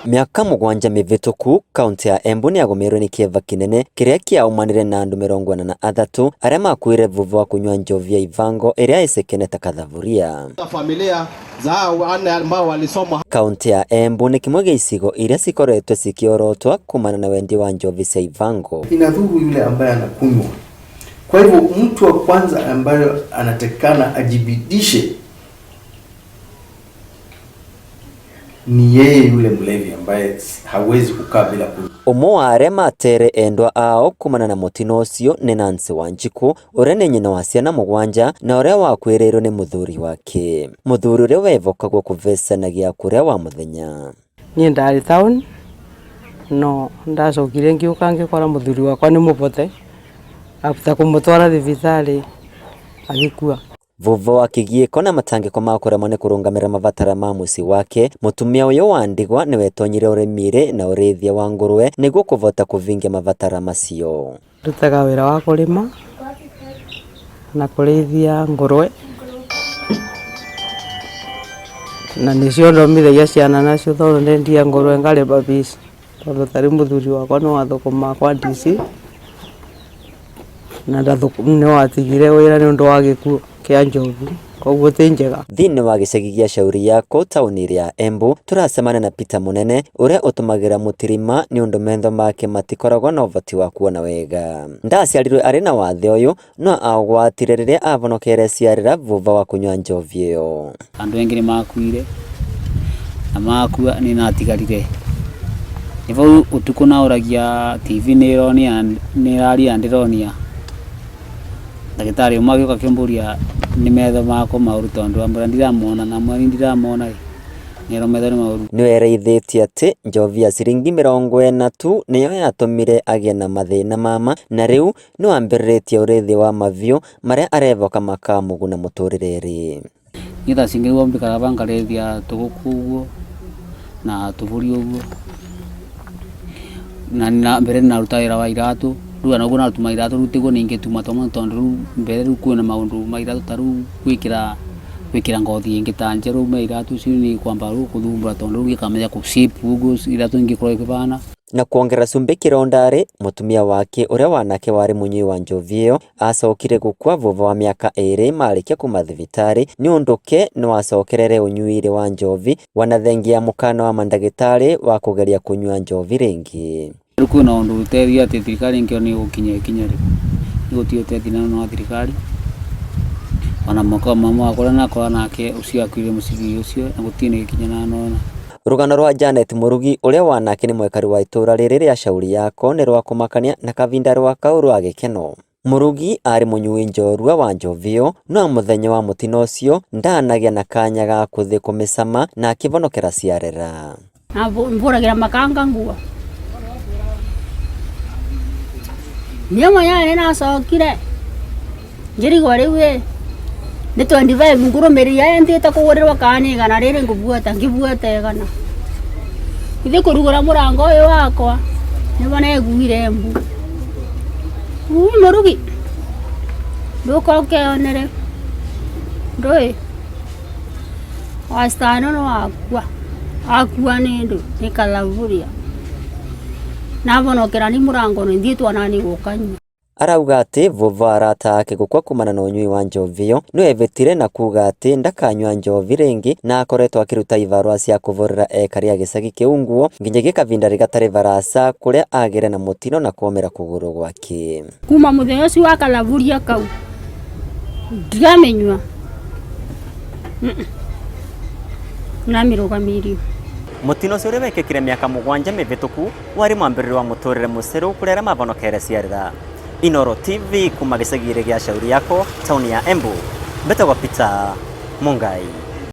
Mĩaka 7 mĩvĩtũku, kaunti ya Embu nĩyagũmĩirwo nĩ kĩeva kĩnene kĩrĩa kĩaumanire na andũ 43 arĩa makuire thutha wa kũnyua njovi ya ivango ĩrĩa ĩcĩkene ta kathaburia. Familia za hao wanne ambao walisoma. Kaunti ya Embu nĩ kĩmwe gĩa icigo iria cikoretwo cikĩorotwa kumana na wendi wa njovi cia ivango. Inadhuru yule ambaye anakunywa. Kwa hivyo mtu wa kwanza ambayo anatakikana ajibidishe ni yeye yule mlevi ambaye hawezi kukaa bila kunywa. Ũmwe wa arĩa matere endwa ao kumana na mũtino ũcio nĩ Nancy Wanjiku ũrĩa nĩ nyina wa ciana 7 na ũrĩa wakuĩrĩirwo nĩ mũthuri wake. Mũthuri ũrĩa wevokagwo kũvecanagia kũrĩa wa mũthenya. Niĩ ndarĩ town no ndacokire ngĩũka ngĩkora mũthuri wakwa nĩ mũbote after kũmũtwara thibitarĩ agĩkua. Vuvũ wa kĩgiĩko na matangĩko ma kũremwo nĩ kũrũngamĩrĩra mabatara ma mũciĩ wake, mũtumia ũyũ wa ndigwa nĩwetonyire ũrĩmi-rĩ na ũrĩithia wa ngũrwe nĩguo kũvota kũvingia mabatara macio. Ndutaga wĩra wa kũrĩma na kũrĩithia ngũrwe na nĩcio thomithagia ciana nacio tondũ ndendia ngũrwe ngarĩba fees tondũ tarĩu mũthuri wakwa nĩ wathũkũmaga kwa DC na nĩwatigire wĩra nĩ ũndũ wa gĩkuũ kĩa njovi koguo ti njega. Thĩinĩ wa gĩcagi gĩa Shauri Yako taũni ya Embu tũracemania na Peter Munene ũrĩa ũtũmagĩra mũtirima nĩ ũndũ metho make matikoragwo na ũvoti wa kuona wega. Ndaciarirwe arĩ na wathe ũyũ no aũgwatire rĩrĩa avonokere ciarĩra vuvha wa kũnyua njovi ĩyo. Andũ aingĩ nĩ makuire na makua nĩ natigarire. Nĩ bau ũtukũ naũragia TV nĩ ĩronia nĩ ĩraria ndĩronia. Ndagĩtarĩ ũmwe agĩũka akĩmbũria nĩ metho makwa maũru tondũ ambũra ndiramona na mweri ndiramona ĩ nĩero metho nĩ maũru. Nĩwereithĩtie atĩ njovi ya ciringi 40 tu nĩyo yatũmire agĩe na mathĩna mama na rĩu nĩwambĩrĩrĩtie ũrĩithi wa maviũ marĩa arevoka makamũguna mũtũrĩre-rĩ. Niĩ thaa cingĩ nĩguo mbikaraga ngarĩithia tũgũkũ ũguo na tũbũri ũguo na mbere nĩnaruta wĩra wa iratũ rĩu ona ũguo naruta iratũ rĩu tiguo ningĩtuma tondũ rĩu mbere rĩu kwĩna maũndũ ma iratũ ta rĩu gwĩkĩra ngothi ĩngĩ ta njerũ me iratũ icio nĩ kwamba rĩu gũthumbũra tondũ rĩu gĩkamenya kũ shape ũguo iratũ ingĩkorwo ikĩbana. Na kuongerera cumbĩ kĩronda-rĩ, mũtumia wake ũrĩa wanake warĩ mũnyui wa njovi ĩyo acokire gũkua vuvha wa mĩaka 2 marĩkia kuma thibitarĩ nĩ ũndũ ke nĩwacokerere ũnyui-rĩ wa njovi wanathengia mũkana wa mandagĩtarĩ wa kũgeria kũnyua njovi rĩngĩ. Rĩu kwĩna ũndũ ũteithio atĩ thirikari ĩngĩona nĩ ĩgũkinya ikinya rĩ nĩ gũtirĩ ũteithio na wa thirikari ona mũka mama wakwa ũrĩa nakora nake ũcio akuire mũcibi ũcio na gũtirĩ na gĩkinya na nona. Rũgano rwa Janet Mũrugi ũrĩa wanake nĩ mwekari wa itũra rĩrĩ rĩa Shauri Yako nĩ rwa kũmakania na kavinda rwa kau rwa gĩkeno. Mũrugi arĩ mũnyui njorua wa njovi ĩyo no mũthenya wa mũtino ũcio ndanagĩa na kanya ga kũthĩ kũmĩcama na akĩvonokera ciarera. Na mbũragĩra makanga nguo. Niĩ mwenyewe nĩnacokire ngĩrigwo rĩu ĩ nĩ 25 ngũrũmĩrĩria ĩ nthiĩte kũgũrĩrwo kana nĩ igana rĩrĩ ngũbuata ngĩbuata igana. Gĩthiĩ kũrugũra mũrango ũyũ wakwa nĩguo neguire mbu. Mũrugi ndũka ũkeyonere ndũĩ wastani nĩ wakua akua nĩ ndũ nĩ kathaburia navonokera ni mũrango nĩ thiĩtwo nani gũkanyua. Arauga atĩ vuvha arata ake gũkua kumana na ũnyui wa njovi ĩyo nĩwevĩtire na kuga atĩ ndakanyua njovi rĩngĩ na akoretwo akĩruta ibarũa cia kũvũrĩra ekari a gĩcagi kĩu nguo nginyagia kavinda gatarĩ barasa kũrĩa agĩre na mũtino na kũmĩra kũgũrũ gwake. Kuma mũthenya ũcio wa kathaburia kau ndiramĩnyua namĩrũgamirie. Mũtino ũcio ũrĩa wekĩkire mĩaka 7 mĩvĩtũku warĩ mwambĩrĩrio wa mũtũrĩre mũcerũ kũrĩ arĩa mavonokere ciarĩra. Inooro TV kuma gĩcagi-inĩ gĩa Shauri Yako taũni ya Embu, mbetagwo Peter Mungai.